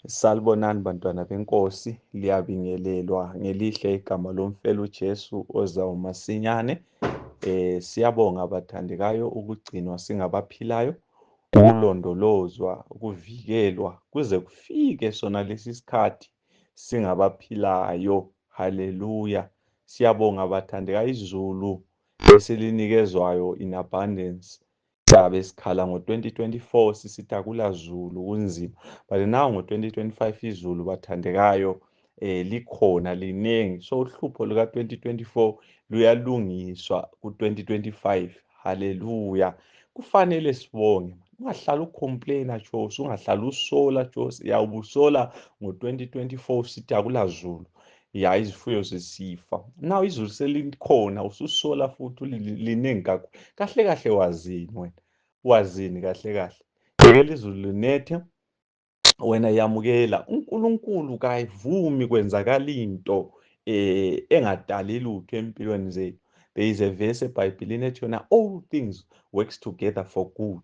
Salibonani bantwana benkosi, liyabingelelwa ngelihle igama lomfelo uJesu ozayo masinyane. Siyabonga bathandekayo ukugcinwa singabaphilayo, ukulondolozwa, ukuvikelwa kuze kufike sona lesi sikhathi singabaphilayo. Haleluya. Siyabonga bathandekayo izulu esilinikezwayo in abundance. Sabe sikhala ngo-2024 sisithi akulazulu kunzima, but now ngo-2025 izulu bathandekayo likhona linengi. So uhlupho luka-2024 luyalungiswa ku-2025. Haleluya. Kufanele sibonge. Ungahlala ucomplaina Josi, ungahlala usola Josi. Ubusola ngo-2024 sithi akulazulu. Ya izifuyo zisifa. Now izulu selikhona ususola futhi linengi kakhulu. Kahle kahle wazini wena? Wazini kahle kahle? Yekela izulu linethe, wena yamukela. uNkulunkulu kayivumi kwenzakala into engadali lutho empilweni zethu. There is a verse eBhayibhelini ethi yona all things works together for good.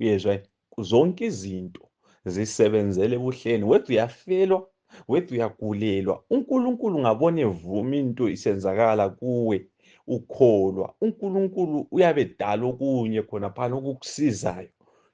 Uyezwa? Zonke izinto zisebenzele ebuhleni. Wethu uyafelwa, wethu uyagulelwa. uNkulunkulu ngabona evuma into isenzakala kuwe ukholwa. uNkulunkulu uyabe edala okunye khona phana okukusizayo.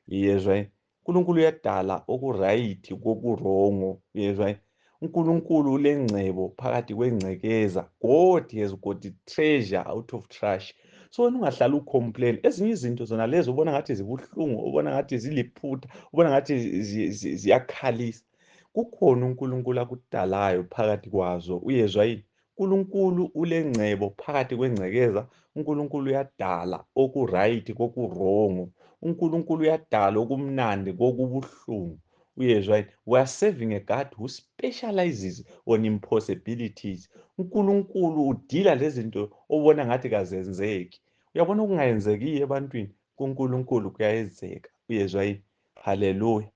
Uyezwa? uNkulunkulu uyadala okurayithi kokurongo. Uyezwa? uNkulunkulu ulengcebo phakathi kwengcekeza. God has got a treasure out of trash. So wena ungahlala ucomplain. Ezinye izinto zona lezo ubona ngathi zibuhlungu, ubona ngathi ziliphutha, ubona ngathi ziyakhalisa. Kukhona uNkulunkulu akudalayo phakathi kwazo. Uyezwa yini? uNkulunkulu ulengcebo phakathi kwengcekeza. uNkulunkulu uyadala okurayithi kokurongo. uNkulunkulu uyadala okumnandi kokubuhlungu. Uyezwa yini? We are serving a God who specializes on impossibilities. uNkulunkulu udila lezinto obona ngathi kazenzeki. Uyabona okungayenzekiyo ebantwini, kuNkulunkulu kuyayenzeka. Uyezwa yini? Haleluya.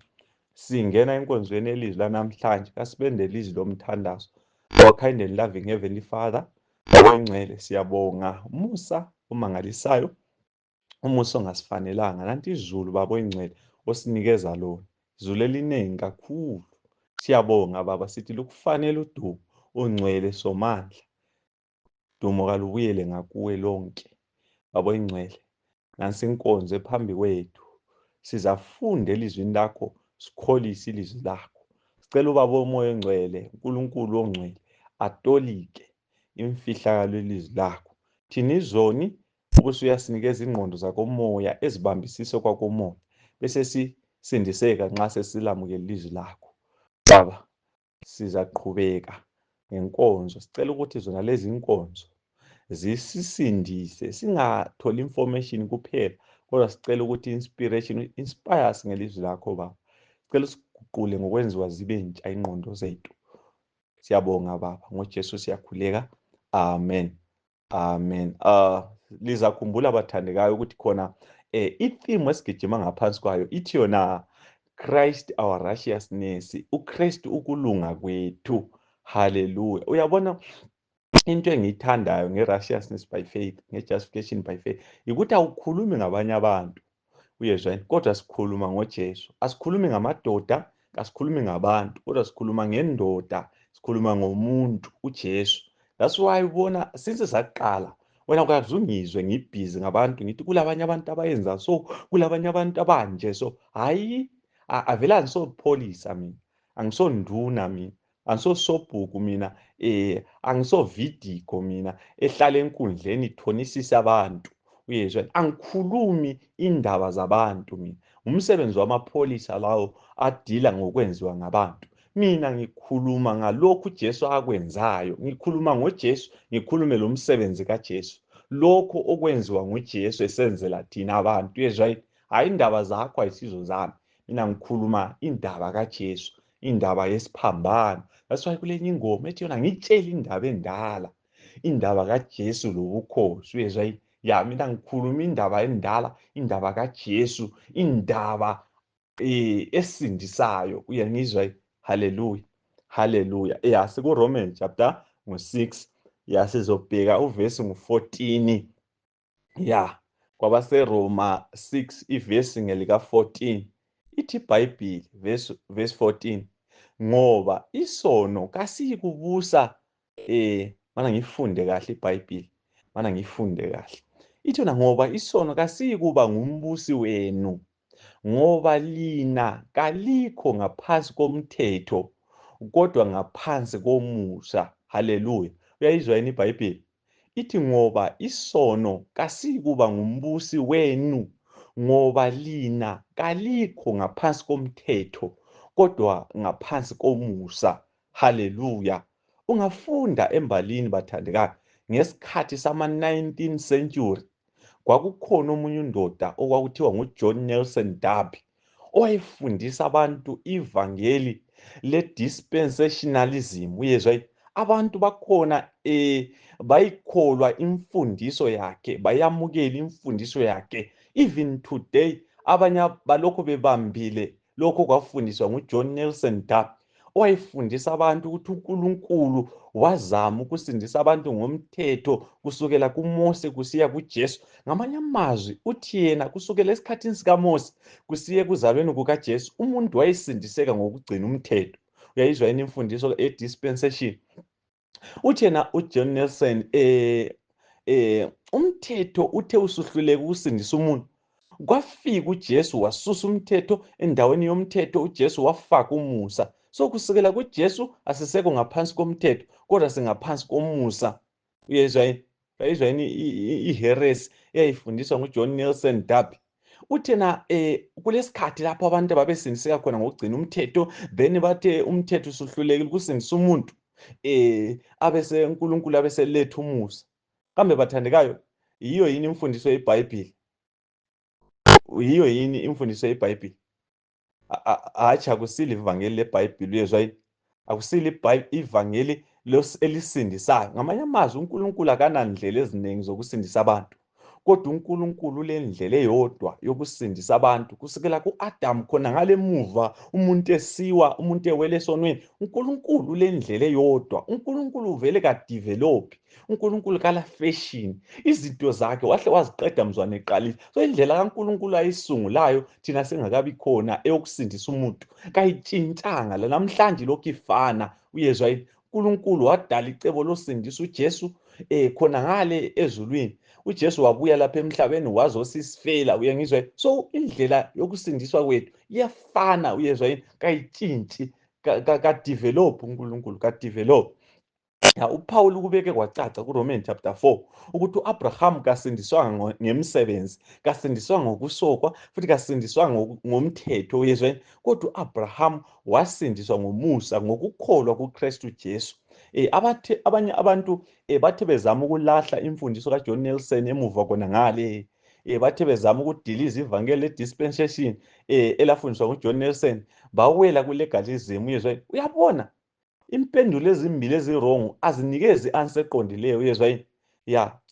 Singena enkonzweni yelizwi lanamhlanje, kasibendele izwi lomthandazo. Our kind and loving Heavenly Father, ngcwele siyabonga umusa omangalisayo, umusa ongasifanelanga. Nanti izulu baba oyingcwele osinikeza lona, izulu elinengi kakhulu. Siyabonga baba, sithi lukufanele udumo, ungcwele somandla. Dumo kalubuyele ngakuwe lonke. Baba oyingcwele, nansi inkonzo ephambi kwethu, sizafunda elizwini lakho, sikholise ilizwi lakho. Sicela ubaba omoya ongcwele, uNkulunkulu ongcwele, atolike imfihlakalo yelizwi lakho. Thina izoni ubusuyasinikeza ingqondo zakomoya ezibambisise kwakomoya, bese sisindiseka nxa sesilamukela ilizwi lakho. Baba, sizaqhubeka ngenkonzo. Sicela ukuthi zona lezi inkonzo zisisindise, singatholi information kuphela, kodwa sicela ukuthi inspiration inspire us ngelizwi lakho baba. Sicela usiguqule ngokwenziwa zibe ntsha ingqondo zethu. Siyabonga baba, ngoJesu siyakhuleka. Amen. Amen. Lizakhumbula bathandekayo ukuthi khona i-theme esigijima ngaphansi kwayo ithi yona Christ our righteousness, uKristu ukulunga kwethu. Hallelujah. Uyabona into engiyithandayo nge-righteousness by faith, nge-justification by faith, ukuthi awukhulumi ngabanye abantu. Uyezwa yini? Kodwa sikhuluma ngoJesu. Asikhulumi ngamadoda, asikhulumi ngabantu, kodwa sikhuluma ngendoda, sikhuluma ngomuntu uJesu. That's why ubona since saqala wena ukazungizwe ngibhizi ngabantu ngithi kulabanye abantu abayenza so, kulabanye abantu abanje so. Hayi, avela angisopholisa mina, angisonduna mina, angisosobhuku mina, angisovidiko mina ehlala enkundleni ithonisisa abantu. Uyezwa, angikhulumi indaba zabantu mina. Umsebenzi wamapholisa lawo adila ngokwenziwa ngabantu. Mina ngikhuluma ngalokhu uJesu akwenzayo. Ngikhuluma ngoJesu, ngikhulume lo msebenzi kaJesu. Lokho okwenziwa nguJesu esenzela thina abantu. Uyezwa yini? Hayi indaba zakho ayisizo zami. Mina ngikhuluma indaba kaJesu, indaba yesiphambano. That's why kulenye ingoma ethi yona ngitshela indaba endala, indaba kaJesu lobukhosi. Uyezwa yini? Ya mina ngikhuluma indaba endala, indaba kaJesu, indaba esindisayo. Uyangizwa yini? Hallelujah. Hallelujah. Ya sikuRomans chapter 6. Ya sizobheka uvesi 14. Ya kwabaseRoma 6 ivesi ngelika 14. Ithi iBhayibheli verse 14. ngoba isono kasikubusa mana ngifunde kahle iBhayibheli, mana ngifunde kahle. Ithi yona ngoba isono kasikuba ngumbusi wenu, ngoba lina kalikho ngaphansi komthetho kodwa ngaphansi komusa. Haleluya. Uyayizwa yini iBhayibheli? Ithi ngoba isono kasikuba ngumbusi wenu, ngoba lina kalikho ngaphansi komthetho kodwa ngaphansi komusa. Haleluya. Ungafunda embalini bathandekayo, ngesikhathi sama-19th century kwakukhona omunye undoda okwakuthiwa nguJohn Nelson Darby owayefundisa abantu ivangeli le-dispensationalism. Uyezwa yini? Abantu bakhona bayikholwa imfundiso yakhe, bayamukela imfundiso yakhe. Even today abanye balokhu bebambile lokho kwafundiswa nguJohn Nelson Darby, owayefundisa abantu ukuthi uNkulunkulu wazama ukusindisa abantu ngomthetho kusukela kuMose kusiya kuJesu. Ngamanye amazwi uthi yena kusukela esikhathini sikaMose kusiya ekuzalweni kukaJesu umuntu wayesindiseka ngokugcina umthetho. Uyayizwa yini imfundiso e-dispensation? Uthi yena uJohn Nelson umthetho uthe usuhluleka ukusindisa umuntu, kwafika uJesu wasusa umthetho, endaweni yomthetho uJesu wafaka umusa. So kusukela kuJesu asisekho ngaphansi komthetho kodwa singaphansi komusa. Uyezwa yini? Uyayizwa yini iheresi eyayifundiswa nguJohn Nelson Darby? Uthena kulesikhathi lapho abantu babesindiseka khona ngokugcina umthetho, then bathe umthetho usuhlulekile ukusindisa umuntu, abese uNkulunkulu abeseletha umusa. Kambe bathandekayo, yiyo yini imfundiso yeBhayibheli? Yiyo yini imfundiso yeBhayibheli? Hatshi, akusilo ivangeli leBhayibheli. Uyezwa yini? Akusilo ivangeli elisindisayo. Ngamanye amazwi uNkulunkulu akanandlela eziningi zokusindisa abantu, kodwa uNkulunkulu ulendlela eyodwa yokusindisa abantu. Kusukela ku-Adamu khona ngale muva umuntu esiwa, umuntu ewela esonweni, uNkulunkulu ulendlela eyodwa. uNkulunkulu uvele kadevelophi, uNkulunkulu kala fashion. Izinto zakhe wahle waziqeda mzwane eqalile. So indlela kaNkulunkulu ayisungulayo thina singakabi khona eyokusindisa umuntu kayitshintshanga, lanamhlanje lokhu ifana. Uyezwa yini? uNkulunkulu wadala icebo losindisa uJesu khona ngale ezulwini. uJesu wabuya lapha emhlabeni wazosifela. Uyangizwa? So indlela yokusindiswa kwethu iyafana. Uyezwa yini? Kayitshintshi, kadevelop uNkulunkulu, kadevelop. uPaul kubeke kwacaca kuRomans chapter 4 ukuthi uAbraham kasindiswanga ngemsebenzi, kasindiswanga ngokusokwa, futhi kasindiswanga ngomthetho. Uyezwa yini? Kodwa uAbraham wasindiswa ngomusa, ngokukholwa kuKristu Jesu. Abanye abantu bathe bezama ukulahla imfundiso kaJohn Nelson emuva khona ngale, bathe bezama ukudiliza ivangeli le-dispensation elafundiswa nguJohn Nelson, bawela kulegalism. Uyezwa yini? Uyabona, impendulo ezimbili ezirong azinikezi i-answer eqondileyo. Uyezwa yini?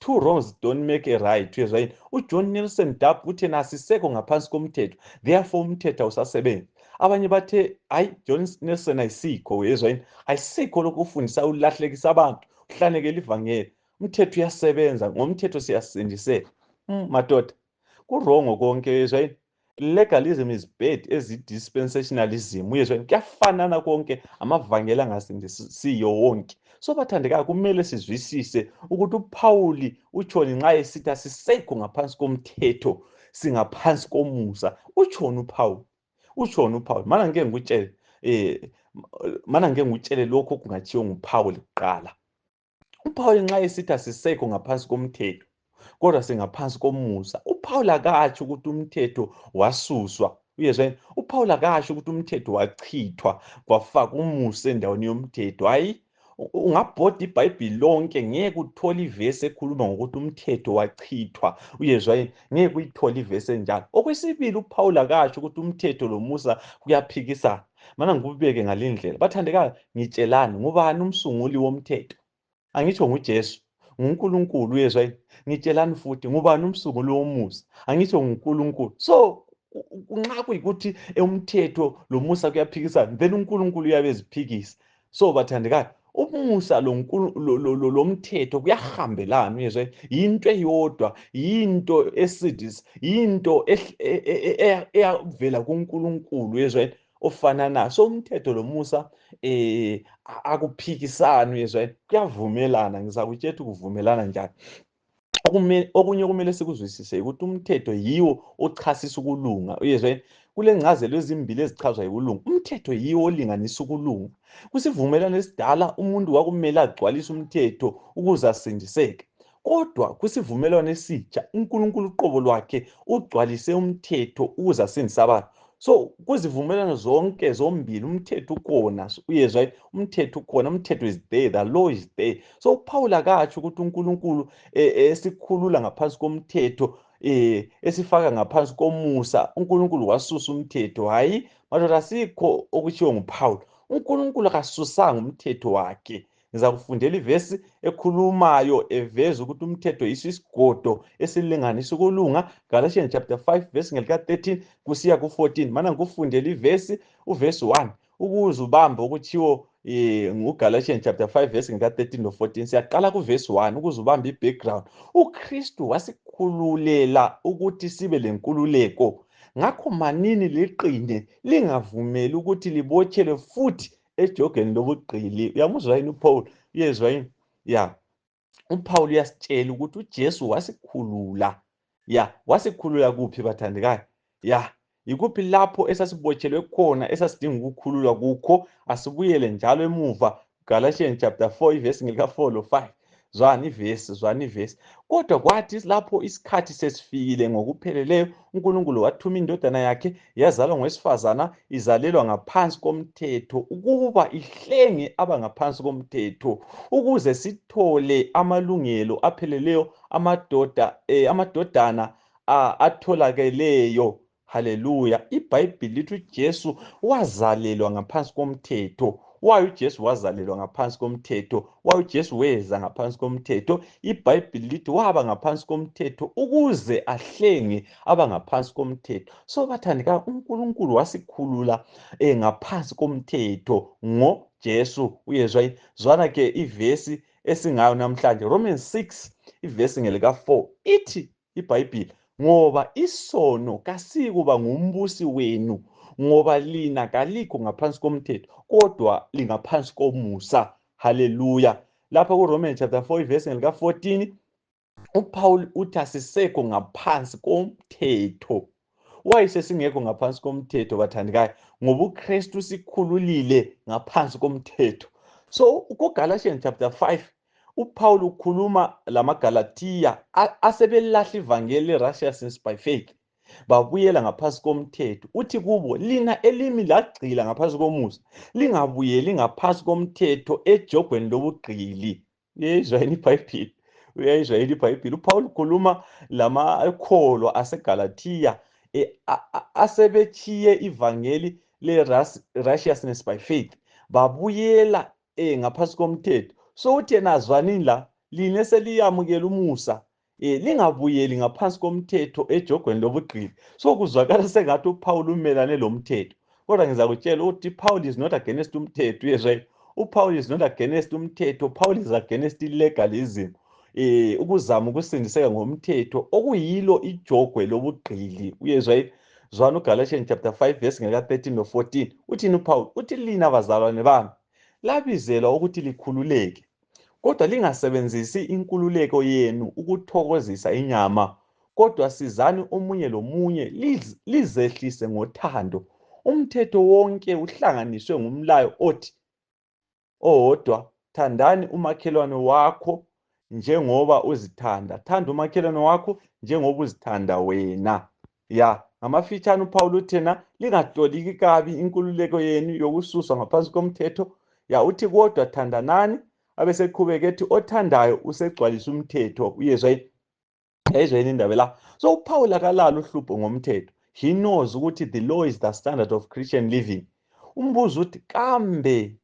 Two wrongs don't make a right. Uyezwa yini? uJohn Nelson Darby uthe asisekho ngaphansi komthetho, therefore umthetho awusasebenzi. Abanye bathe hayi, John Nelson ayisikho. Uyezwa yini? Ayisikho lokhu ufundisa ulahlekisa abantu, uhlanekela ivangeli. Umthetho uyasebenza, ngomthetho siyasindiseka. Madoda, kurongo konke. Uyezwa yini? Legalism is bad as i-dispensationalism. Uyezwa yini? Kuyafanana konke, amavangeli angasindisiyo wonke. So bathandekayo, kumele sizwisise ukuthi uPawuli utshoni nxa esithi asisekho ngaphansi komthetho, singaphansi komusa. Utshoni uPawuli? Utshoni uPawuli? Mana ngike ngikutshele lokho okungatshiwo nguPawuli kuqala. uPawuli nxa esithi asisekho ngaphansi komthetho kodwa singaphansi komusa, uPawuli akatsho ukuthi umthetho wasuswa. Uyezwa yini? uPawuli akatsho ukuthi umthetho wachithwa kwafaka umusa endaweni yomthetho. Hayi, ungabhoda iBhayibheli lonke ngeke uthole ivesi ekhuluma ngokuthi umthetho wachithwa. Uyezwa yini? Ngeke uyithole ivesi enjalo. Okwesibili, uPawuli akatsho ukuthi umthetho lomusa kuyaphikisana. Mana ngikubeke ngalindlela. Bathandekayo, ngitshelani, ngubani umsunguli womthetho? Angitsho nguJesu, nguNkulunkulu. Uyezwa yini? Ngitshelani futhi, ngubani umsunguli womusa? Angitsho nguNkulunkulu. So nxa kuyikuthi umthetho lomusa kuyaphikisana, then uNkulunkulu uyabe eziphikisa. So bathandekayo, umusa lomthetho kuyahambelana. Uyezwa yini? Yinto eyodwa, yinto esidis, yinto eyavela kuNkulunkulu. Uyezwa yini? ofananayo. So umthetho lomusa akuphikisani, uyezwa yini, kuyavumelana. Ngizakutshela ukuvumelana njani. Okunye okumele sikuzwisise ukuthi umthetho yiwo ochasisa ukulunga, uyezwa yini. Kulencazelo ezimbili ezichazwa yikulunga. Umthetho yiwo olinganisa ukulunga. Kwisivumelwano esidala umuntu kwakumele agcwalise umthetho ukuze asindiseke. Kodwa kwisivumelwano esitsha uNkulunkulu uqobo lwakhe ugcwalise umthetho ukuze asindise abantu. So kuzivumelwano zonke zombili umthetho ukhona, uyezwa yini, umthetho ukhona, umthetho is there, the law is there. So uPaul akatsho ukuthi uNkulunkulu esikhulula ngaphansi komthetho esifaka ngaphansi komusa uNkulunkulu wasusa umthetho. Hayi madoda, asikho okutshiwo nguPaul. uNkulunkulu akasusanga umthetho wakhe. Ngizakufundela ivesi ekhulumayo eveza ukuthi umthetho yiso isigodo esilinganisa ukulunga. Galatians chapter 5 verse ngelika 13 kusiya ku14. Mana ngikufundela ivesi uvesi 1 ukuze ubambe okutshiwo nguGalatians chapter 5 verse ngelika 13 no14. Siyaqala kuvesi 1 ukuze ubambe ibackground. uKristu wasikhululela ukuthi sibe lenkululeko. Ngakho manini liqine lingavumeli ukuthi libotshelwe futhi ejogeni lobugqili. Uyamuzwa yini uPaul? Uyezwa yini? Ya. uPaul uyasitshela ukuthi uJesu wasikhulula. Ya, wasikhulula kuphi bathandekayo? Ya, yikuphi lapho esasibotshelwe khona esasidinga ukukhululwa kukho. Asibuyele njalo emuva Galatians chapter 4 ivesi ngelika 4 lo 5. Zwana ivesi. Kodwa kwathi lapho isikhathi sesifikile ngokupheleleyo, uNkulunkulu wathuma indodana yakhe yazalwa ngowesifazana, izalelwa ngaphansi komthetho, ukuba ihlenge abangaphansi komthetho, ukuze sithole amalungelo apheleleyo amadodana atholakeleyo. Haleluya. iBhayibhili lithi uJesu wazalelwa ngaphansi komthetho. Why uJesu wazalelwa ngaphansi komthetho? Why uJesu weza ngaphansi komthetho? iBhayibhili lithi waba ngaphansi komthetho ukuze ahlenge abangaphansi komthetho. So bathandeka, uNkulunkulu wasikhulula ngaphansi komthetho ngoJesu. Uyezwa yini? Zwana ke ivesi esingayo namhlanje, Romans 6 ivesi ngelika 4 ithi iBhayibhili, ngoba isono kasikuba ngumbusi wenu, ngoba lina kalikho ngaphansi komthetho kodwa lingaphansi komusa. Haleluya. Lapha kuRomans chapter 4 ivesi ngelika 14 uPaul uthi asisekho ngaphansi komthetho. Wayesesingekho ngaphansi komthetho bathandekayo, ngoba uKristu usikhululile ngaphansi komthetho. So kuGalatians chapter 5 uPaul ukhuluma lamaGalatiya asebelahla ivangeli le-righteousness by faith, babuyela ngaphansi komthetho. Uthi kubo, lina elimi lagxila ngaphansi komusa, lingabuyeli ngaphansi komthetho ejogweni lobugqili. Uyayizwa yini iBhayibhili? Uyayizwa yini iBhayibhili? uPaul ukhuluma lamakholwa aseGalatiya asebetshiye ivangeli le-righteousness by faith, babuyela ngaphansi komthetho. So uthi yena, zwanini la, lina eseliyamukela umusa, lingabuyeli ngaphansi komthetho ejogweni lobugqili. So kuzwakala sengathi uPaul umelane lomthetho, kodwa ngizakutshela ukuthi Paul is not against umthetho. Uyezwa, uPaul is not against umthetho. Paul is against legalism, ukuzama ukusindiseka ngomthetho okuyilo ijogwe lobugqili. Uyezwa, zwana uGalatians chapter 5 verse ngelika 13 no 14. Uthini uPaul? Uthi lina bazalwane bami labizelwa ukuthi likhululeke, kodwa lingasebenzisi inkululeko yenu ukuthokozisa inyama, kodwa sizani omunye lomunye lizehlise ngothando. Umthetho wonke uhlanganiswe ngumlayo othi owodwa, thandani umakhelwane wakho njengoba uzithanda. Thanda umakhelwane wakho njengoba uzithanda wena. Ya, ngamafitshane uPaul uthena, lingahloliki kabi inkululeko yenu yokususwa ngaphansi komthetho. Ya, uthi kodwa thandanani. Abeseqhubeka ethi othandayo usegcwalisa umthetho. Uyezwa yini? Yayizwa yini indaba la? So uPaul akalalo uhlupho ngomthetho. He knows ukuthi the law is the standard of Christian living. Umbuzo uthi kambe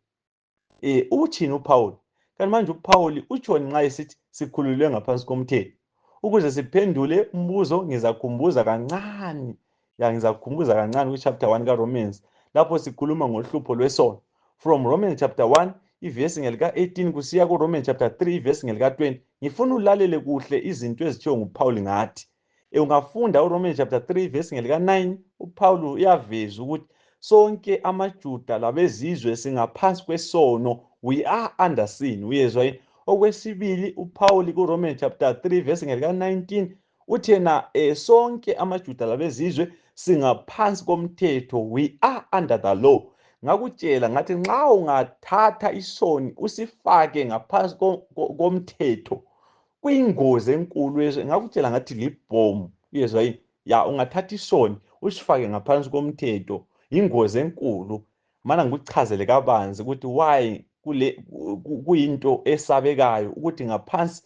uthini uPaul? Kanti manje uPaul utshoni nxa esithi sikhululwe ngaphansi komthetho? Ukuze siphendule umbuzo ngizakukhumbuza kancane. Ya, ngizakukhumbuza kancane kuchapter 1 kaRomans lapho sikhuluma ngohlupho lwesono. From Romans chapter 1 ivesi ngelika 18 kusiya kuRomans chapter 3 ivesi ngelika 20. Ngifuna ulalele kuhle izinto ezitshiwo nguPaul ngathi. Ungafunda uRomans chapter 3 ivesi ngelika 9, uPaul uyaveza ukuthi sonke amaJuda labezizwe singaphansi kwesono, we are under sin. Uyezwa yini? Okwesibili, uPaul kuRomans chapter 3 verse ngelika 19 uthi yena sonke amaJuda labezizwe singaphansi komthetho, we are under the law. Ngakutshela ngathi nxa ungathatha isoni usifake ngaphansi komthetho kuyingozi enkulu. Ngakutshela ngathi libhomu. Uyezwa yini? Ya, ungathatha isoni usifake ngaphansi komthetho, ingozi enkulu. Mana ngikuchazele kabanzi ukuthi why kuyinto esabekayo ukuthi ngaphansi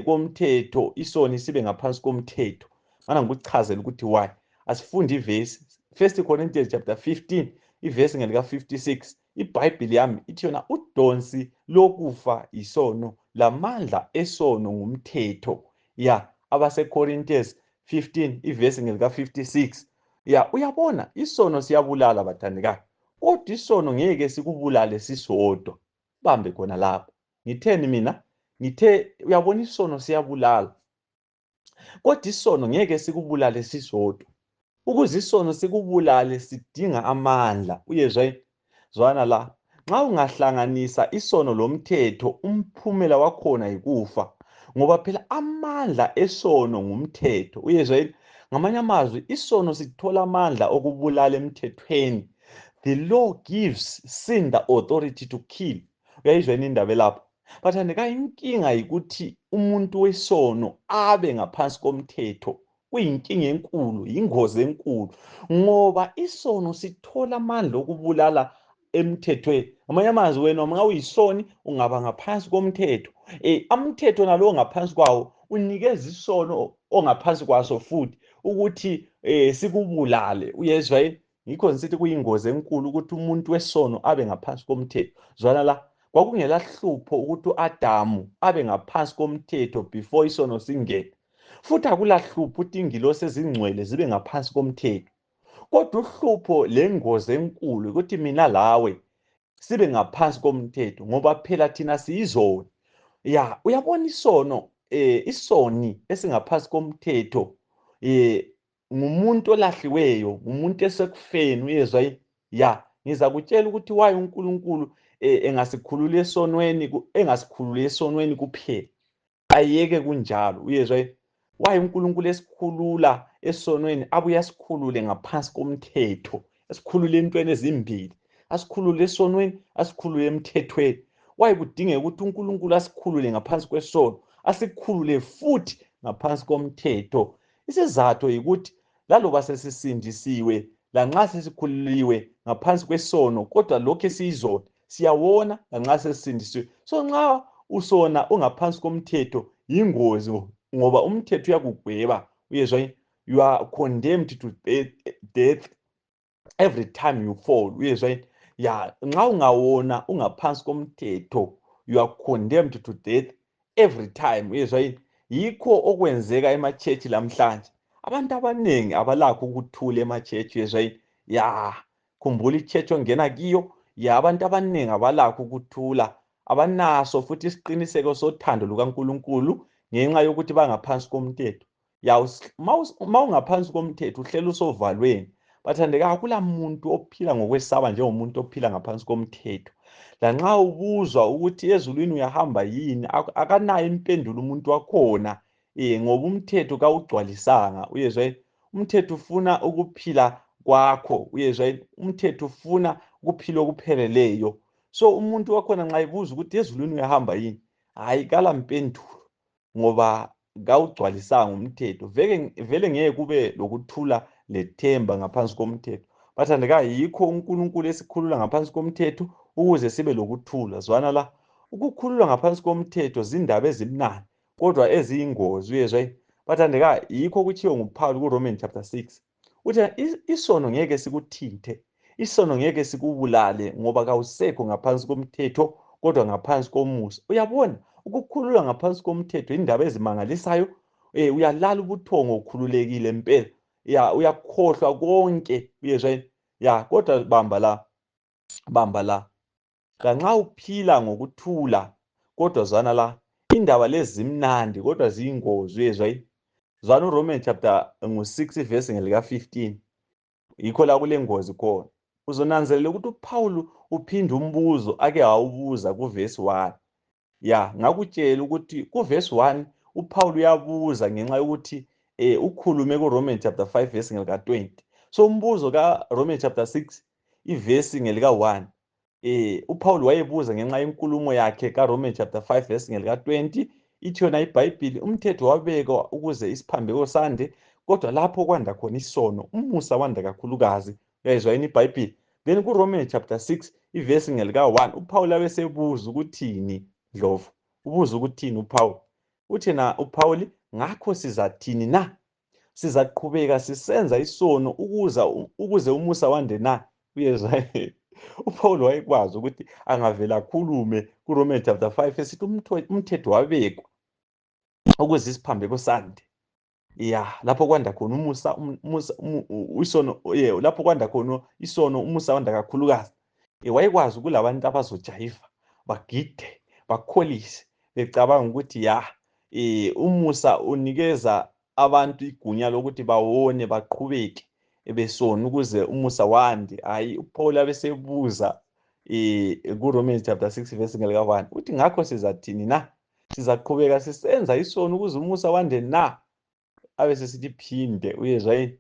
komthetho isoni sibe ngaphansi komthetho. Mana ngikuchazele ukuthi why. Asifunde ivesi 1 Corinthians chapter 15 ivesi ngelika 56. iBhayibheli yami ithi yona udonsi lokufa isono, lamandla esono ngumthetho. Ya, abaseCorinthians 15 ivesi ngelika 56. Ya, uyabona isono siyabulala bathandekayo, kodwa isono ngeke sikubulale sisodwa. Bambe khona lapho. Ngitheni mina? Ngithe uyabona isono siyabulala, kodwa isono ngeke sikubulale sisodwa. Ukuze isono sikubulale sidinga amandla. Uyezwa yini? Zwana la. Nxa ungahlanganisa isono lomthetho, umphumela wakhona yikufa, ngoba phela amandla esono ngumthetho. Uyezwa yini? Ngamanye amazwi, isono sithola amandla okubulala emthethweni. The law gives sin the authority to kill. Uyayizwa yini indaba lapho? Bathandeka, inkinga yikuthi umuntu wesono abe ngaphansi komthetho. Kuyinkinga enkulu, ingozi enkulu, ngoba isono sithola amandla okubulala emthethweni. Ngamanye amazwi, wena nxa uyisoni ungaba ngaphansi komthetho, umthetho nalowo ngaphansi kwawo unikeza isono ongaphansi kwaso futhi ukuthi sikubulale. Uyezwa yini? Ngikho ngisithi kuyingozi enkulu ukuthi umuntu wesono abe ngaphansi komthetho. Zwana la, kwakungela hlupho ukuthi uAdamu abe ngaphansi komthetho before isono singene, futhi akulahlupho ukuthi ingilosi ezingcwele zibe ngaphansi komthetho. Kodwa uhlupho lengozi enkulu ukuthi mina lawe sibe ngaphansi komthetho, ngoba phela thina siyizoni. Ya, uyabona isono, isoni esingaphansi komthetho ngumuntu olahliweyo, ngumuntu esekufeni. Uyezwa yini? Ya, ngizakutshela ukuthi why uNkulunkulu engasikhulula esonweni, engasikhulula esonweni kuphela, ayeke kunjalo. Uyezwa yini? Why uNkulunkulu esikhulula esonweni abuye asikhulule ngaphansi komthetho, asikhulule entweni ezimbili, asikhulule esonweni, asikhulule emthethweni. Why kudingeka ukuthi uNkulunkulu asikhulule ngaphansi kwesono, asikhulule futhi ngaphansi komthetho? Isizathu yikuthi laloba sesisindisiwe, lanxa sesikhululiwe ngaphansi kwesono, kodwa lokho esiyizona siyawona lanxa sesisindisiwe. So nxa usona ungaphansi komthetho yingozi, ngoba umthetho uyakugweba. Uyezwa yini? You are condemned to death every time you fall. Uyezwa yini? Ya, nxa ungawona ungaphansi komthetho, you are condemned to death every time. Uyezwa yini? Yikho okwenzeka emachechi lamhlanje. Abantu abanengi abalakho ukuthula emachechi. Uyezwa yini? Ya, khumbula ichechi ongena kiyo. Ya, abantu abanengi abalakho ukuthula, abanaso futhi isiqiniseko sothando lukaNkulunkulu ngenxa yokuthi bangaphansi komthetho. Ya, ma ungaphansi komthetho uhlela usovalweni. Bathandeka, akula muntu ophila ngokwesaba njengomuntu ophila ngaphansi komthetho. Lanxa ubuzwa ukuthi ezulwini uyahamba yini, akanayo impendulo umuntu wakhona, ngoba umthetho kawugcwalisanga. Uyezwa yini? Umthetho ufuna ukuphila kwakho. Uyezwa yini? Umthetho ufuna ukuphila okupheleleyo. So umuntu wakhona nxa ebuza ukuthi ezulwini uyahamba yini, hayi kala mpendulo, ngoba kawugcwalisanga umthetho. Vele ngeke kube lokuthula lethemba ngaphansi komthetho. Bathandeka, yikho uNkulunkulu esikhulula ngaphansi komthetho ukuze sibe lokuthula. Zwana la, ukukhululwa ngaphansi komthetho zindaba ezimnandi kodwa eziyingozi. Uyezwa yini? Bathandeka, yikho kutshiwo nguPaul kuRomans chapter 6 uthi isono ngeke sikuthinthe, isono ngeke sikubulale, ngoba kawusekho ngaphansi komthetho kodwa ngaphansi komusa. Uyabona, ukukhululwa ngaphansi komthetho indaba ezimangalisayo. Uyalala ubuthongo ukhululekile impela. Ya, uyakhohlwa konke. Uyezwa yini? Ya, kodwa bamba la, bamba la. Lanxa uphila ngokuthula, kodwa zwana la, indaba lezi zimnandi kodwa ziyingozi. Uyezwa yini? Zwana uRomans chapter 6 verse ngelika 15. Yikho la kule ngozi khona. uzonanzelela ukuthi uPaul uphinda umbuzo ake wawubuza kuverse 1. Ngakutshela ukuthi kuverse 1 uPaul uyabuza ngenxa yokuthi ukhulume kuRomans chapter 5 verse ngelika 20. So umbuzo kaRomans chapter 6 iverse ngelika 1. uPaul wayebuza ngenxa yenkulumo yakhe kaRomans chapter 5 verse ngelika 20. Ithi yona iBhayibhili umthetho wabekwa ukuze isiphambeko sande, kodwa lapho kwanda khona isono umusa wanda kakhulukazi. Uyayizwa yini iBhayibhili? Then kuRomans chapter 6 iverse ngelika 1 uPaul abesebuza ukuthini Ndlovu? Ubuza ukuthini uPaul? Uthi na uPaul, ngakho sizathini na? Sizaqhubeka sisenza isono ukuze umusa wande na? Uyezwa? uPaul wayekwazi ukuthi angavela akhulume kuRomans chapter 5 esithi umthetho wabekwa ukuze isiphambeko sande. Lapho kwanda khona lapho kwanda khona isono umusa wanda kakhulukazi. Wayekwazi kulabantu abazojayiva bagide bakholise becabanga ukuthi umusa unikeza abantu igunya lokuthi bawone baqhubeke besona ukuze umusa wande. uPaul abesebuza kuRomans chapter 6 verse ngelika 1 uthi ngakho sizathini na? Sizaqhubeka sisenza isono ukuze umusa wande na? Abesesithi phinde. Uyezwa yini?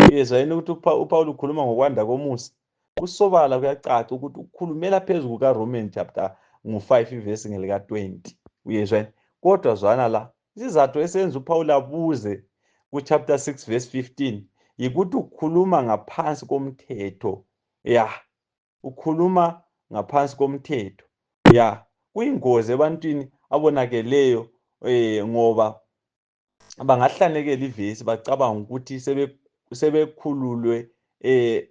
Uyezwa yini ukuthi uPaul ukhuluma ngokwanda komusa? Kusobala kuyacaca ukuthi ukhulumela phezulu kukaRomans chapter 5 verse ngelika 20. Uyezwa yini? Kodwa zwana la, isizathu esenza uPaul abuze kuchapter 6 verse 15 yikuthi ukhuluma ngaphansi komthetho. Ukhuluma ngaphansi komthetho. Kuyingozi ebantwini abonakeleyo ngoba bangahlanekela ivesi bacabanga ukuthi sebekhululwe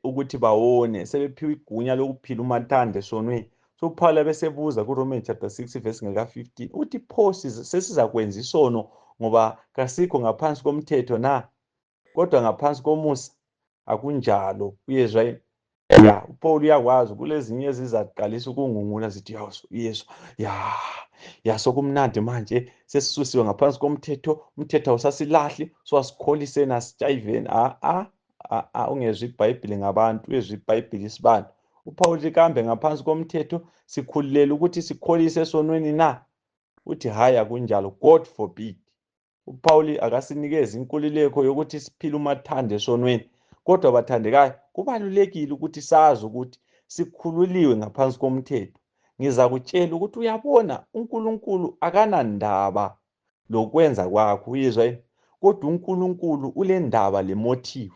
ukuthi bawone, sebephiwe igunya lokuphila umathanda esonweni. So uPaul abesebuza kuRomans chapter 6 verse ngelika 15 uthi pho sesizakwenza isono ngoba kasikho ngaphansi komthetho na? Kodwa ngaphansi komusa? Akunjalo. Uyezwa yini? uPaul uyakwazi kulezinye ezizaqalisa ukungungula zithi uyezwa sokumnandi manje sesisusiwe ngaphansi komthetho, umthetho awusasilahli, sowasikholiseni asitshayiveni. Ungezwa iBhayibhili ngabantu, uyezwa iBhayibhili isibalo. uPaul uthi kambe ngaphansi komthetho sikhululele ukuthi sikholise esonweni na? Uthi hayi, akunjalo, God forbid. uPaul akasinikeza inkululeko yokuthi siphile umathanda esonweni. Kodwa bathandekayo, kubalulekile ukuthi sazi ukuthi sikhululiwe ngaphansi komthetho. Ngizakutshela ukuthi uyabona uNkulunkulu akanandaba lokwenza kwakho. Uyezwa yini? Kodwa uNkulunkulu ulendaba lemotive,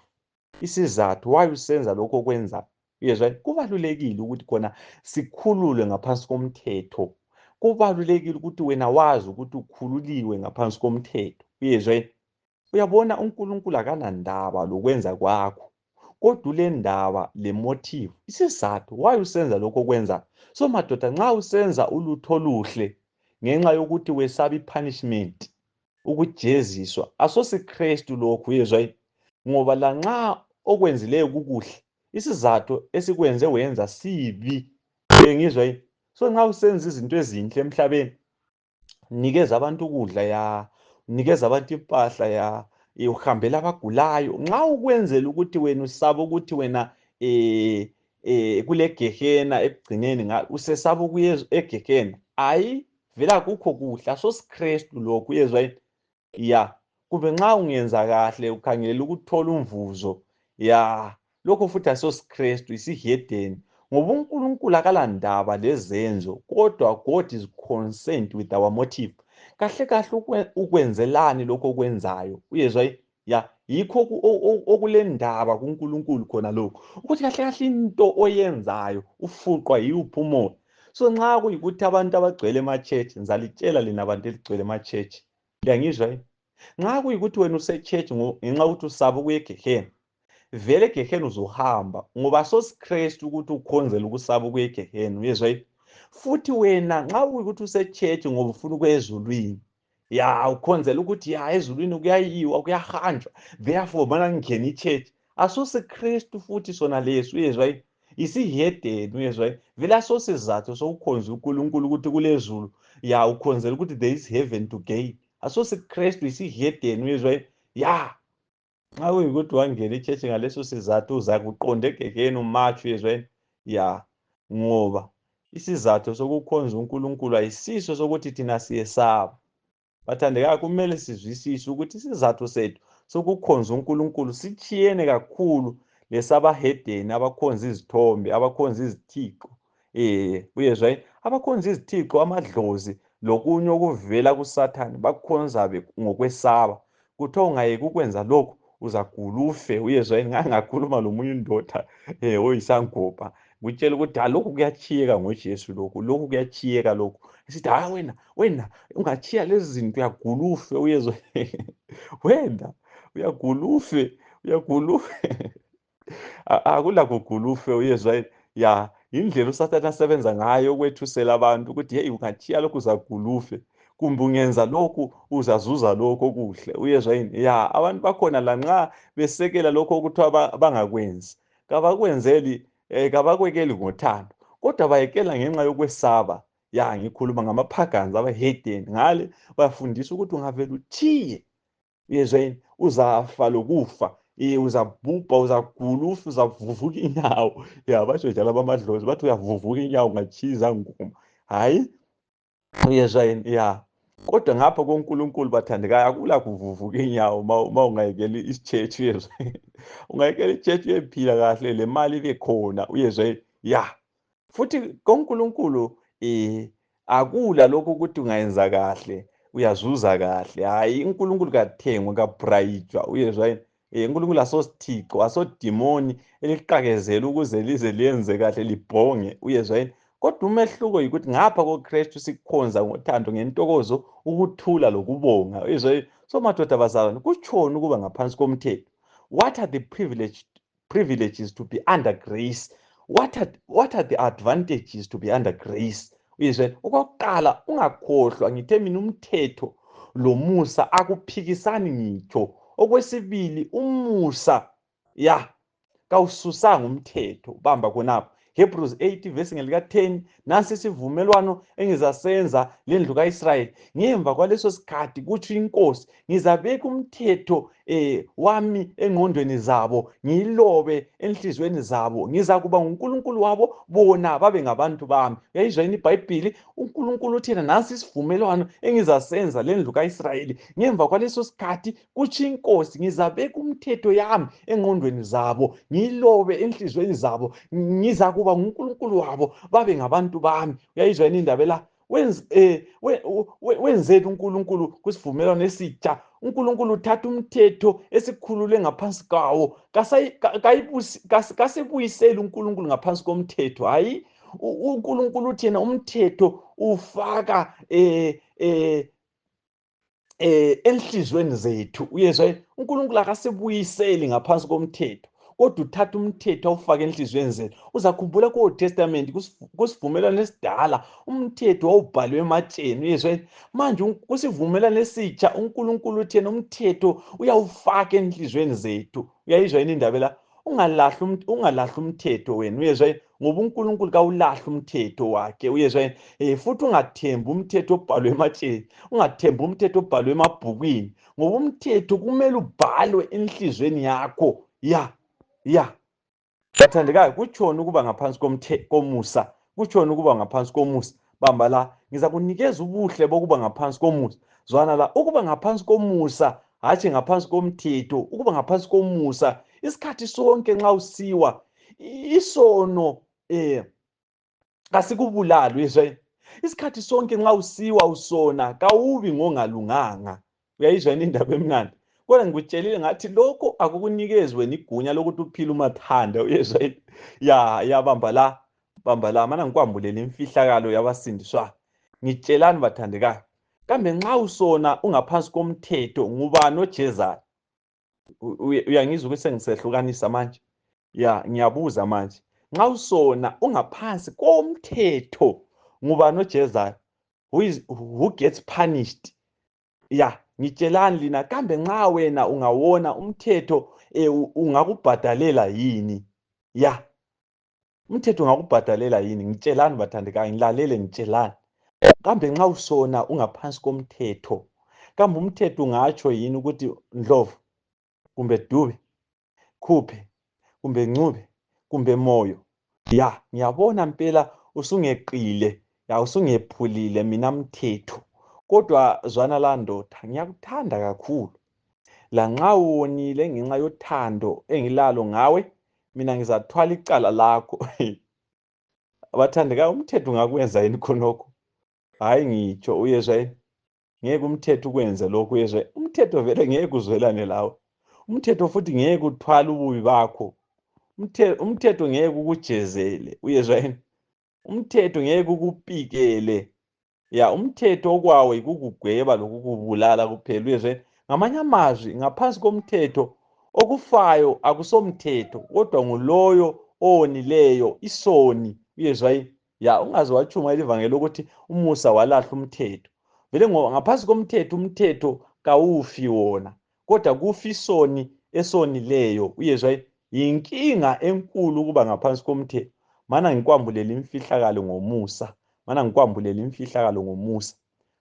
isizathu why usenza lokho okwenzayo. Uyezwa yini? Kubalulekile ukuthi khona sikhululwe ngaphansi komthetho. Kubalulekile ukuthi wena wazi ukuthi ukhululiwe ngaphansi komthetho. Uyezwa yini? Uyabona uNkulunkulu akanandaba lokwenza kwakho, kodwa ulendaba lemotive, isizathu why usenza lokho okwenzayo. So madoda, nxa usenza ulutho oluhle ngenxa yokuthi wesaba ipunishment, ukujeziswa, asosiKristu lokhu. Uyezwa yini? Ngoba lanxa okwenzileyo kukuhle, isizathu esikwenze wenza sibi. Ngizwa yini? So nxa usenza izinto ezinhle emhlabeni, nikeza abantu ukudla nikeza abantu impahla uhambela abagulayo, nxa ukwenzela ukuthi wena usaba ukuthi wena kule gehena ekugcineni usesaba ukuya egehena, vela kukho kuhle, asosiKristu lokhu. Uyezwa yini? Kumbe nxa ungenza kahle ukhangelela ukuthola umvuzo, lokho futhi asosiKristu, isihedeni. Ngoba uNkulunkulu akalandaba lezenzo, kodwa God is concerned with our motive. Kahle kahle ukwenzelani lokho okwenzayo. Uyezwa yini? Yikho okulendaba kuNkulunkulu khona lokho, ukuthi kahle kahle into oyenzayo ufuqwa yiwuphi umoya. So nxa kuyikuthi abantu abagcwele emachechi, ngizalitshela lina bantu eligcwele emachechi, liyangizwa yini? Nxa kuyikuthi wena usechechi ngenxa ukuthi usaba ukuya egehena, vele egehena uzuhamba, ngoba asosiKristu ukuthi ukhonzele ukusaba ukuya egehena. Uyezwa yini? Futhi wena nxa kuyikuthi usechechi ngoba ufuna ukuya ezulwini, ukhonzela ukuthi ezulwini kuyayiwa kuyahanjwa, therefore mana ngingena ichechi, asosiKristu futhi sona leso. Uyezwa yini? Isihedeni. Uyezwa yini? Vele asosizathu sokukhonza uNkulunkulu ukuthi kulezulu, ukhonzela ukuthi there is heaven to gain. AsosiKristu isihedeni. Uyezwa yini? Nxa kuyikuthi wangena ichurch ngaleso sizathu uzakuqonda egegeni umatshwe ezweni ya ngoba isizathu sokukhonza uNkulunkulu ayisiso sokuthi thina siyesaba. Bathandekayo, kumele sizwisise ukuthi isizathu sethu sokukhonza uNkulunkulu sitshiyene kakhulu lesabahedeni abakhonza izithombe, abakhonza izithixo. Uyezwa yini? Abakhonza izithixo, amadlozi lokunye okuvela kuSathane bakukhonza ngokwesaba. Kuthiwa ungayeka ukwenza lokhu uzagula ufe. Uyezwa yini? Ngake ngakhuluma lomunye undoda oyisangoma ngitshela ukuthi lokhu kuyachiyeka ngoJesu, lokhu kuyachiyeka lokhu. Esithi wena ungatshiya lezi zinto uyagula ufe. Uyezwa wena uyagula ufe, uyagula ufe. Akula kugula ufe. Uyezwa yini? Ya, indlela uSathane asebenza ngayo ukwethusela abantu ukuthi hey, ungatshiya lokhu uzagula ufe, kumbe ungenza lokhu uzazuza lokhu okuhle. Uyezwa yini? Ya, abantu bakhona lanxa besekela lokho okuthiwa bangakwenzi, kabakwenzeli kabakwekeli ngothando, kodwa bayekela ngenxa yokwesaba. Ya, ngikhuluma ngamaphagans, abahedeni ngale bafundisa ukuthi ungavela utshiye, uyezwa yini, uzafa lokufa. Uzabhubha, uzagula ufe, uzavuvuka inyawo. Ya, batsho njalo abamadlozi bathi uyavuvuka inyawo ungatshiya izangoma. Hayi, uyezwa yini? Ya, kodwa ngapha koNkulunkulu bathandekayo akula kuvuvuka inyawo ma ungayekela ichurch. Uyezwa ungayekela ichurch uyephila kahle, le mali ibe khona. Uyezwa yini? Ya, futhi koNkulunkulu akula lokho ukuthi ungayenza kahle uyazuza kahle. Hayi, uNkulunkulu kathengwa, kabrayijwa. Uyezwa yini? uNkulunkulu asosithixo, asodimoni eliqakezela ukuze lize liyenze kahle libhonge. Uyezwa yini? Kodwa umehluko yikuthi ngapha koKristu sikhonza ngothando, ngentokozo, ukuthula lokubonga. Uyezwa yini? So madoda bazalwane, kutshoni ukuba ngaphansi komthetho? What are the privileges to be under grace? What are the advantages to be under grace? Uyezwa yini? Okokuqala, ungakhohlwa ngithe mina umthetho lomusa akuphikisani ngitsho. Okwesibili, umusa kawususanga umthetho. Bamba khonapho. Hebrews 8 verse ngelika 10, nansi isivumelwano engizasenza lendlu kaIsrayeli ngemva kwaleso sikhathi, kutsho inkosi, ngizabeka umthetho wami engqondweni zabo, ngiyilobe enhlizweni zabo. Ngizakuba nguNkulunkulu wabo, bona babe ngabantu bami. Uyayizwa yini iBhayibhili? uNkulunkulu uthina nansi isivumelwano engizasenza lendlu kaIsrayeli ngemva kwaleso sikhathi, kutsho inkosi, ngizabeka umthetho yami engqondweni zabo, ngiyilobe enhlizweni zabo. Ngizakuba nguNkulunkulu wabo, babe ngabantu bami. Uyayizwa yini indaba la? Wenzeni uNkulunkulu kusivumelwano esitsha? uNkulunkulu uthatha umthetho esikhulule ngaphansi kwawo, kasebuyiseli uNkulunkulu ngaphansi komthetho. Hayi, uNkulunkulu uthi yena umthetho ufaka enhlizweni zethu. Uyezwa, uNkulunkulu akasebuyiseli ngaphansi komthetho, kodwa uthatha umthetho awufake enhlizweni zethu. Uzakhumbula ku-Old Testament, kusivumelwano esidala, umthetho wawubhalwe ematsheni. Uyezwa, manje kusivumelwano esitsha uNkulunkulu uthi yena umthetho uyawufaka enhlizweni zethu. Uyayizwa yini indaba la? Ungalahli umthetho wena. Uyezwa, ngoba uNkulunkulu kawulahli umthetho wakhe. Uyezwa, futhi ungathembi umthetho obhalwe ematsheni, ungathembi umthetho obhalwe emabhukwini, ngoba umthetho kumele ubhalwe enhlizweni yakho. Bathandekayo, kutshoni ukuba ngaphansi komusa? Kutshoni ukuba ngaphansi komusa? Bamba la, ngizakunikeza ubuhle bokuba ngaphansi komusa. Zwana la, ukuba ngaphansi komusa, hatshi ngaphansi komthetho, ukuba ngaphansi komusa, isikhathi sonke nxa usiwa isono kasikubulali. Uyezwa, isikhathi sonke nxa usiwa usona kawubi ngongalunganga. Uyayizwa yini indaba emnandi? Kodwa ngikutshelile ngathi lokho akukunikezi wena igunya lokuthi uphile umathanda. Uyezwa yini? Bamba la, mana ngikwambulela imfihlakalo yabasindiswayo. Ngitshelani bathandekayo, kambe nxa usona ungaphansi komthetho, ngubani ojezayo? Uyangizwa ukuthi sengisehlukanisa manje? Ngiyabuza manje, nxa usona ungaphansi komthetho, ngubani ojezayo? Who gets punished? Ngitshelani lina, kambe nxa wena ungawona umthetho ungakubhadalela yini? Umthetho ungakubhadalela yini? Ngitshelani bathandekayo, ngilalele ngitshelani. Kambe nxa usona ungaphansi komthetho, kambe umthetho ungatsho yini ukuthi Ndlovu, kumbe Dube, Khuphe, kumbe Ncube, kumbe Moyo. Ya, ngiyabona mpela usungeqile, ya usungephulile mina mthetho. Kodwa zwana la ndoda, ngiyakuthanda kakhulu. Lanxa uwonile ngenxa yothando engilalo ngawe, mina ngizathwala icala lakho. Abathandekayo, umthetho ungakwenza yini khonokho? Hayi ngitsho, uyezwa yini? Ngeke umthetho ukwenze lokho, uyezwa. Umthetho vele ngeke uzwelane lawe. Umthetho futhi ngeke uthwale ububi bakho. Umthetho ngeke ukujezele, uyezwa yini? Umthetho ngeke ukupikele. Ya, umthetho okwawo ikukugweba lokukubulala kuphela, uyezwa yini? Ngamanye amazwi, ngaphansi komthetho okufayo akusomthetho, kodwa nguloyo owonileyo, isoni, uyezwa yini? Ya, ungaze watshumayela ivangeli ukuthi umusa walahla umthetho. Vele ngoba ngaphansi komthetho, umthetho kawufi wona, kodwa kufi isoni esonileyo, uyezwa yini? Yinkinga enkulu ukuba ngaphansi komthetho. Mana ngikwambulela imfihlakalo ngomusa, mana ngikwambulela imfihlakalo ngomusa.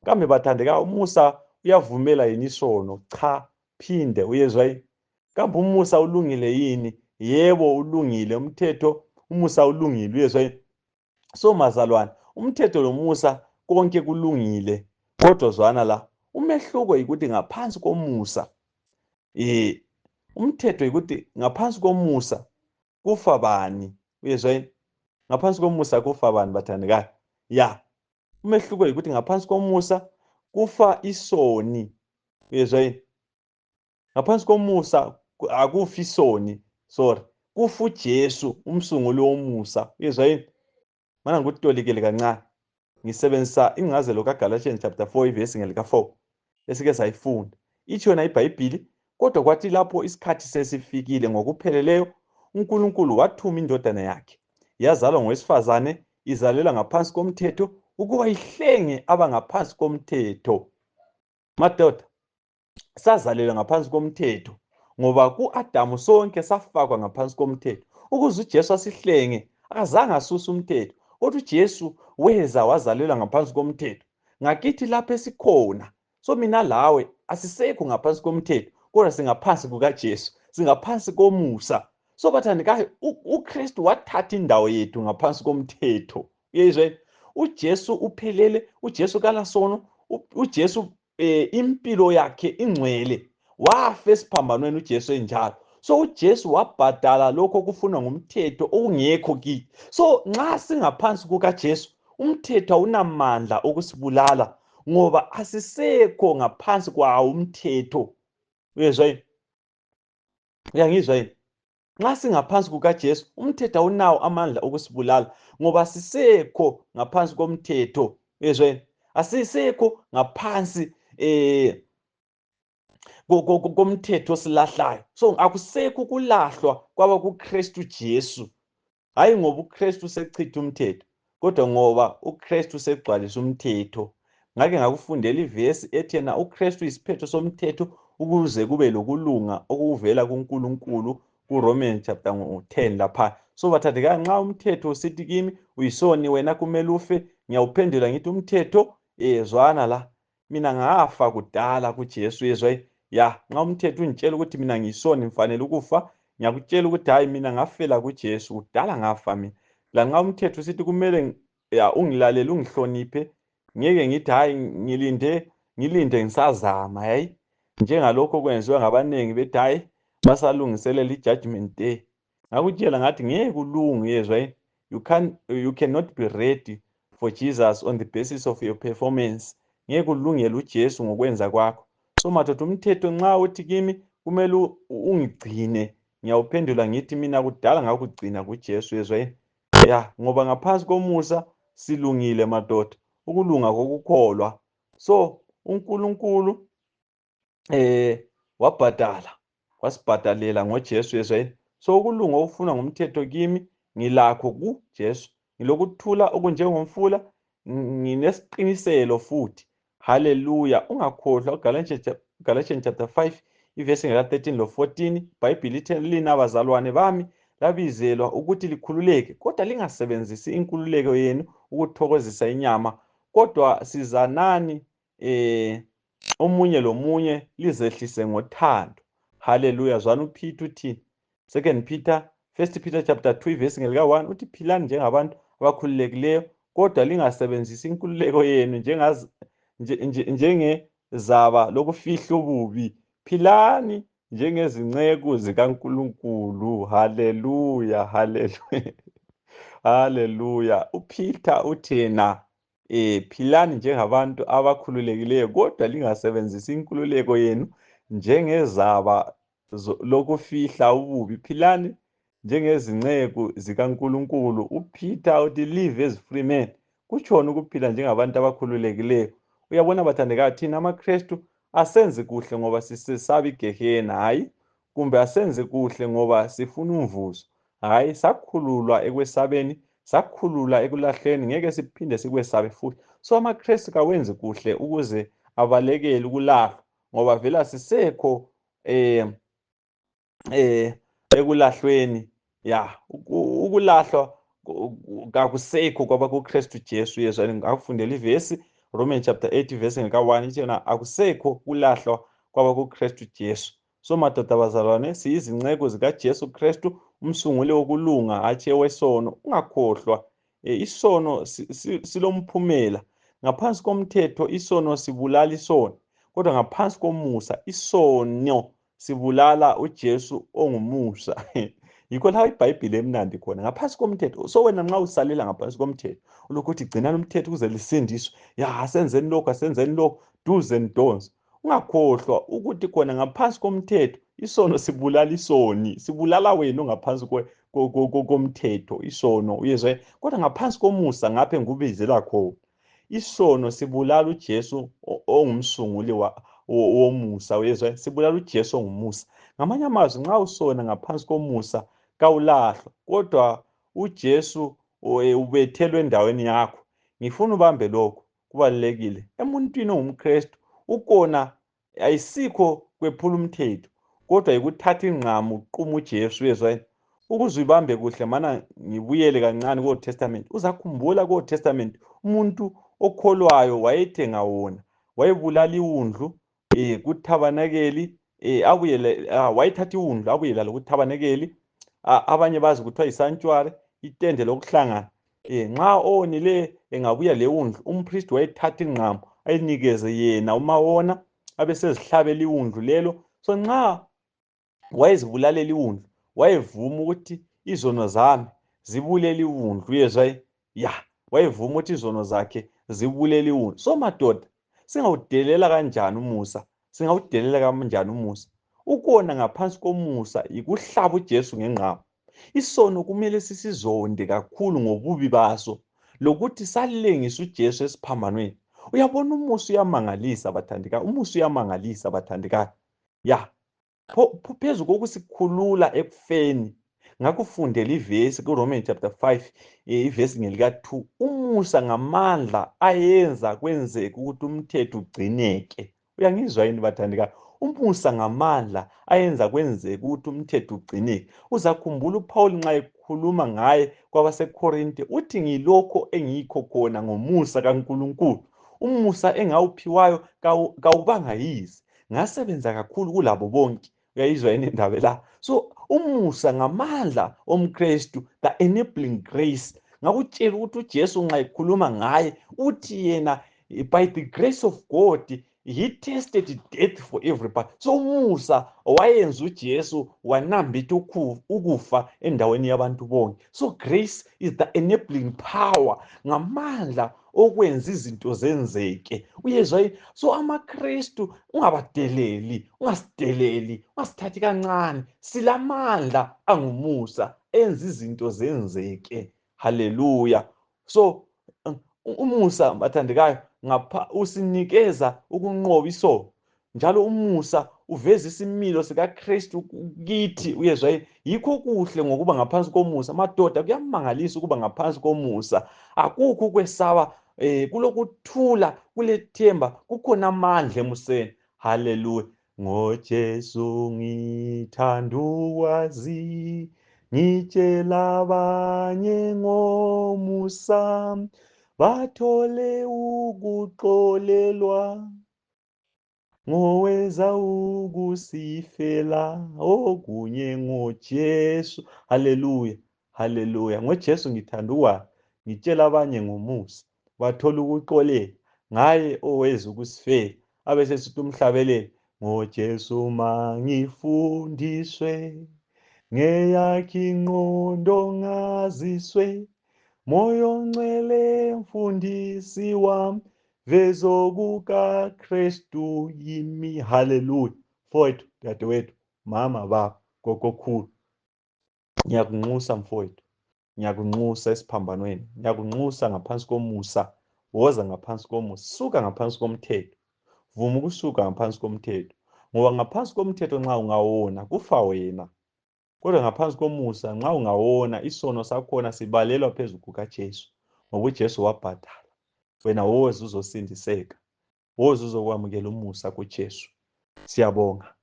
Kambe bathandeka, umusa uyavumela yini isono? Cha, phinde, uyezwa yini? Kambe umusa ulungile yini? Yebo ulungile umthetho, umusa ulungile, uyezwa yini? So mazalwane, umthetho nomusa konke kulungile. Kodwa zwana la, umehluko yikuthi ngaphansi komusa, umthetho yikuthi ngaphansi komusa kufa bani, uyezwa yini? Ngaphansi komusa kufa bani bathandekayo? Ya, umehluko yikuthi ngaphansi komusa kufa isoni, uyezwa yini? Ngaphansi komusa akufi isoni, sorry, kufa uJesu, umsunguli womusa, uyezwa yini? Mana ngikutolikele kancane, ngisebenzisa ingcazelo kaGalatians chapter 4 ivesi ngelika 4 esike sayifunda. Ithi yona iBhayibhili, kodwa kwathi lapho isikhathi sesifikile ngokupheleleyo, uNkulunkulu wathuma indodana yakhe, yazalwa ngowesifazane, izalela ngaphansi komthetho, ukuba ihlenge abangaphansi komthetho. Madoda, sazalela ngaphansi komthetho ngoba ku-Adamu sonke safakwa ngaphansi komthetho, ukuze uJesu asihlenge. Akazange asuse umthetho, kodwa uJesu weza wazalela ngaphansi komthetho. Ngakithi lapho esikhona, so mina lawe asisekho ngaphansi komthetho, kodwa singaphansi kukaJesu, singaphansi komusa. So bathandekayo, uKristu wathatha indawo yethu ngaphansi komthetho. Uyezwa, uJesu uphelele, uJesu kalasono, uJesu impilo yakhe ingcwele, wafa esiphambanweni uJesu enjalo. So uJesu wabhadala lokho okufunwa ngumthetho okungekho kithi. So nxa singaphansi kukaJesu, umthetho awunamandla okusibulala ngoba asisekho ngaphansi kwawo umthetho. Uyezwa yini? Uyangizwa yini? Nxa singaphansi kukaJesu, umthetho awunawo amandla okusibulala ngoba sisekho ngaphansi komthetho. Uyezwa yini? Asisekho ngaphansi komthetho silahlayo. So akusekho ukulahlwa kwaba kuKristu Jesu. Hayi ngoba uKristu sechitha umthetho, kodwa ngoba uKristu segcwalisa umthetho. Ngake ngakufundela ivesi ethi yena uKristu isiphetho somthetho ukuze kube lokulunga okuvela kuNkulunkulu kuRomans chapter 10 lapha. So bathandekayo, nxa umthetho usithi kimi uyisoni wena kumele ufe, ngiyawuphendula ngithi umthetho zwana la, mina ngafa kudala kuJesu. Yezwa, ya, nxa umthetho ungitshela ukuthi mina ngiyisoni ngifanele ukufa, ngiyakutshela ukuthi hayi, mina ngafela kuJesu kudala, ngafa mina. Lanxa umthetho usithi kumele ungilalele ungihloniphe, ngeke ngithi hayi ngilinde ngisazama, hayi, njengalokho kwenziwa ngabanengi bethi hayi basalungiselela i-judgment day. Ngakutshela ngathi ngeke kulunge. Yezwa yini? You cannot be ready for Jesus on the basis of your performance. Ngeke ulungele uJesu ngokwenza kwakho. So madoda, umthetho nxa uthi kimi kumele ungigcine, ngiyawuphendula ngithi mina kudala ngakugcina kuJesu. Yezwa yini? Ya, ngoba ngaphansi komusa silungile madoda, ukulunga kokukholwa. So uNkulunkulu wabhadala, wasibhadalela ngoJesu. Yezwa yini? So ukulunga okufuna ngumthetho kimi ngilakho kuJesu. Ngilokuthula okunjengomfula, nginesiqiniselo futhi. Hallelujah. Ungakhohlwa uGalatians chapter 5 ivesi ngela 13 lo 14. iBhayibhili lithi lina bazalwane bami labizelwa ukuthi likhululeke, kodwa lingasebenzisi inkululeko yenu ukuthokozisa inyama, kodwa sizanani omunye lomunye lizehlise ngothando. Haleluya. Zwana uPeter uthini? 2 Peter, 1 Peter chapter 2 ivesi ngelika-1 uthi philani njengabantu abakhululekileyo kodwa lingasebenzisi inkululeko yenu njengezaba lokufihla ububi. Philani njengezinceku zikaNkulunkulu. Haleluya, haleluya. Haleluya. UPeter uthena philani njengabantu abakhululekileyo kodwa lingasebenzisi inkululeko yenu njengezaba lokufihla ububi. Philani njengezinceku zikaNkulunkulu. UPeter uthi live as free men. Kutshona ukuphila njengabantu abakhululekileyo. Uyabona bathandekayo, thina amaKristu asenzi kuhle ngoba sisesaba igehena, hayi, kumbe asenzi kuhle ngoba sifuna umvuzo. Hayi, sakhululwa ekwesabeni, sakhululwa ekulahleni, ngeke siphinde sikwesabe futhi. So amaKristu kawenzi kuhle ukuze abalekele ukulahlwa ngoba vela sisekho ekulahlweni. Ya, ukulahlwa kakusekho kwaba kuKristu Jesu. Yezwa ngakufundela ivesi Romans chapter 8 verse ngeka-1 ithi yona akusekho kulahlwa kwaba kuKristu Jesu. So madoda bazalwane, siyizinceku zikaJesu Kristu, umsunguli wokulunga hatshi owesono. Ungakhohlwa, isono silomphumela. Ngaphansi komthetho isono sibulala isono, kodwa ngaphansi komusa isono sibulala uJesu ongumusa. Yikho la iBhayibheli emnandi khona. Ngaphansi komthetho, so wena nxa usalela ngaphansi komthetho ulokuthi gcinani umthetho ukuze lisindiswe, ya asenzeni lokhu asenzeni lokhu, do's and don'ts. Ungakhohlwa ukuthi khona ngaphansi komthetho isono sibulala isoni, sibulala wena ongaphansi komthetho isono, uyezwa. Kodwa ngaphansi komusa ngaphe ngubizela khona, isono sibulala uJesu ongumsunguli womusa, uyezwa. Sibulala uJesu ongumusa. Ngamanye amazwi, nxa usona ngaphansi komusa kawulahlwa, kodwa uJesu ubethelwe endaweni yakho. Ngifuna ubambe lokho, kubalulekile. Emuntwini ongumKristu ukona ayisikho kwephula umthetho, kodwa yikuthatha ingqamu uquma uJesu, uyezwa. Ukuze ubambe kuhle, mana ngibuyele kancane ku-Old Testament. Uzakhumbula ku-Old Testament umuntu okholwayo wayethenga wona, wayebulala iwundlu kuthabanakeli, wayethatha iwundlu abuye lalo kuthabanakeli. Abanye bazi kuthiwa yisanctuary, itende lokuhlangana. Nxa owonileyo engabuya lewundlu, umpristi wayethatha ingqamu ayinikeze yena umawona, abesezihlabela iwundlu lelo. So nxa wayezibulalela iwundlu, wayevuma ukuthi izono zami zibulele iwundlu, uyezwa. Ya, wayevuma ukuthi izono zakhe zibulele iwundlu. So madoda, singawudelela kanjani umusa? Singawudelela kanjani umusa? Ukona ngaphansi komusa yikuhlaba uJesu ngengqamu. Isono kumele sisizonde kakhulu ngobubi baso, lokuthi salengisa uJesu esiphambanweni. Uyabona umusa uyamangalisa bathandekayo, umusa uyamangalisa bathandekayo. Ya, phezu kokusikhulula ekufeni, ngakufundela ivesi kuRomans chapter 5 ivesi ngelika-2. Umusa ngamandla ayenza kwenzeke ukuthi umthetho ugcineke. Uyangizwa yini bathandekayo? Umusa ngamandla ayenza kwenzeke ukuthi umthetho ugcineke. Uzakhumbula uPaul nxa ekhuluma ngaye kwabaseKorinte uthi ngilokho engiyikho khona ngomusa kaNkulunkulu. Umusa engawuphiwayo kawubanga yize, ngasebenza kakhulu kulabo bonke. Uyayizwa yini indaba la? So umusa ngamandla omKristu, the enabling grace. Ngakutshela ukuthi uJesu nxa ekhuluma ngaye uthi yena, by the grace of God he tasted death for everybody. So umusa wayenza uJesu wanambitha ukufa endaweni yabantu bonke. So grace is the enabling power, ngamandla okwenza izinto zenzeke. Uyezwa yini? So amaKristu ungabadeleli, ungasideleli, ungasithathi kancane. Silamandla angumusa enza izinto zenzeke. Haleluya. So umusa bathandekayo usinikeza ukunqoba isono, njalo umusa uveza isimilo sikaKristu kithi, uyezwa yini? Yikho kuhle ngokuba ngaphansi komusa. Madoda, kuyamangalisa ukuba ngaphansi komusa. Akukho ukwesaba, kulokuthula, kulethemba, kukhona amandla emuseni. Haleluya. NgoJesu ngithanda ukwazi, ngitshela abanye ngomusa, bathole ukuxolelwa ngoweza ukusifela okunye ngoJesu. Haleluya, haleluya. NgoJesu ngithanda ukwani? Ngitshela abanye ngomusa, bathola ukuxoleka ngaye oweza ukusifela. Abesesithi umhlabeleli, ngoJesu mangifundiswe, ngeyakhe ingqondo ngaziswe, moya ongcwele mfundisi wami, vezo kukaKristu yimi. Haleluya. Mfowethu, dadewethu, mama, baba, gogo, khulu, ngiyakunxusa mfowethu, ngiyakunxusa esiphambanweni, ngiyakunxusa ngaphansi komusa. Woza ngaphansi komusa, suka ngaphansi komthetho, vuma ukusuka ngaphansi komthetho, ngoba ngaphansi komthetho nxa ungawona kufa wena, kodwa ngaphansi komusa nxa ungawona isono sakhona sibalelwa phezu kukaJesu, ngoba uJesu wabhadala. Wena woza uzosindiseka, woza uzokwamukela umusa kuJesu. Siyabonga,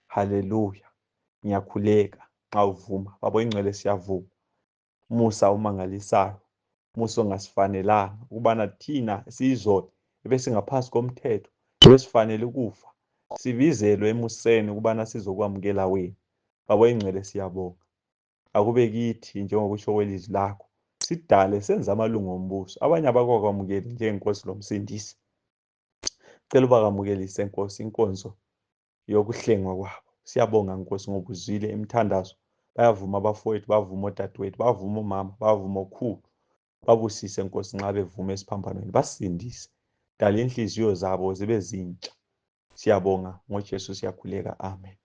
haleluya. Ngiyakhuleka nxa uvuma, baba ingcwele, siyavuma. Musa umangalisayo, musa ongasifanelanga ukubana thina siyizoni ebesingaphansi komthetho, ebesifanele ukufa, sibizelwe emuseni ukubana sizokwamukela wena. Baba ingcwele, siyabonga. Akube kithi njengokutsho kwelizwi lakho, sidale senze amalungu ombuso. Abanye abakwakwamukeli njengeNkosi loMsindisi, cela ubakamukelise Nkosi inkonzo yokuhlengwa kwabo. Siyabonga Nkosi ngoba uzwile imithandazo. Bayavuma abafowethu, bavuma odadewethu, bavuma omama, bavuma okhulu. Babusise Nkosi nxa bevuma esiphambanweni, basindise. Dala inhliziyo zabo zibe zintsha. Siyabonga ngoJesu siyakhuleka, amen.